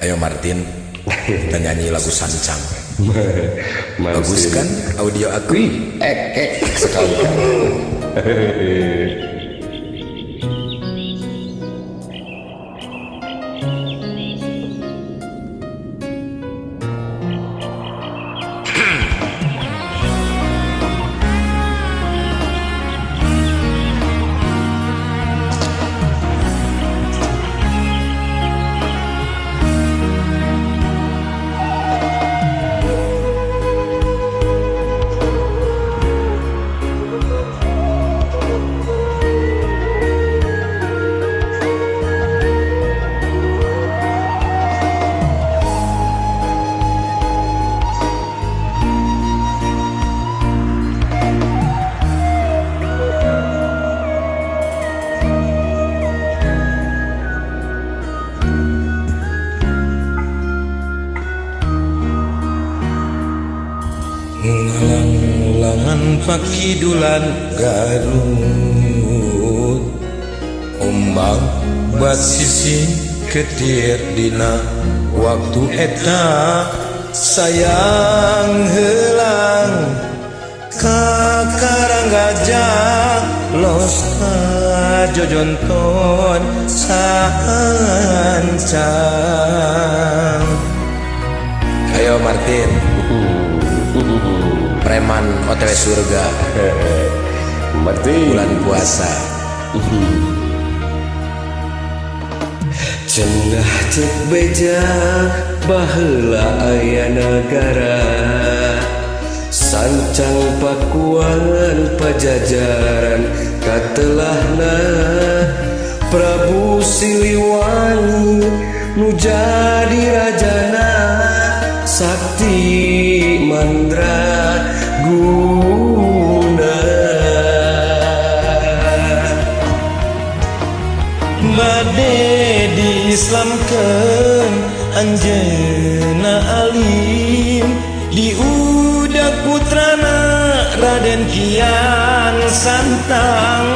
Ayo Martin, kita nyanyi lagu Sancang. Bagus kan audio aku? Wih, ekek sekali. Ngalang-langan pakidulan Garut, ombak bat sisi ketir dina waktu eta sayang helang ka Karang Gajah los ka jojonton sancang. Ayo Martin, preman OTW surga. Martin bulan puasa. Cenah cek beja baheula aya nagara, sancang Pakuan Pajajaran katelahna Prabu Siliwangi nu jadi rajana, sakti mandra guna. Bade diislamkeun anjeunna alim, diudak putrana Raden Kian Santang.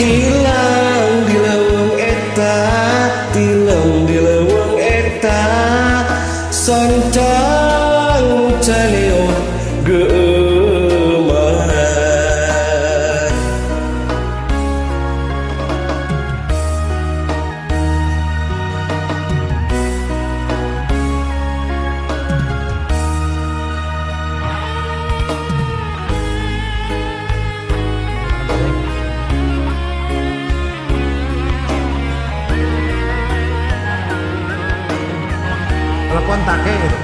Ilang di leuweung eta, tilem di leuweung eta, sancang caneo geumah. Telepon take gitu.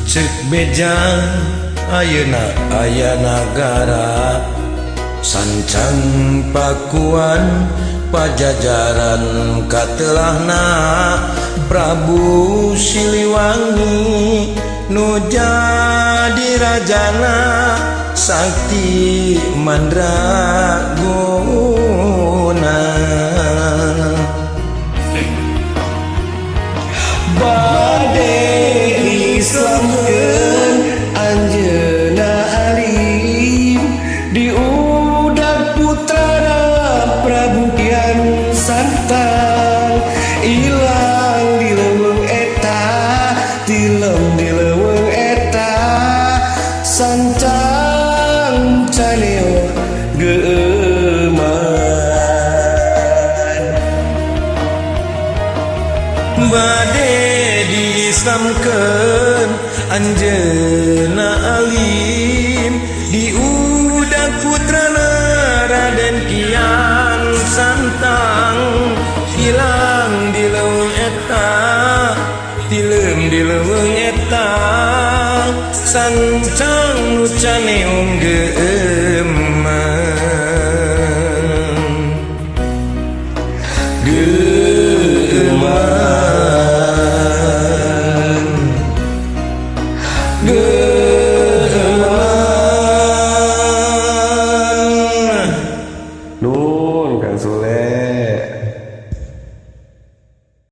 Cek beja ayeuna aya nagara, sancang Pakuan Pajajaran katelahna Prabu Siliwangi nu jadi rajana, sakti mandraguna. Bade Islamkeun anjeunna alim, diudak putrana Prabu Kian Santang. Ilang di leuweung eta, tilem di leuweung eta, sancang caneo geumah. Bade diislamkeun anjeunna alim, diudak putrana Raden Kian Santang. Ilang di leuweung eta, tilem di leuweung eta, sancang nu caneung geumah. Geumah, geumah. Nu Nuhun, Kang Sule.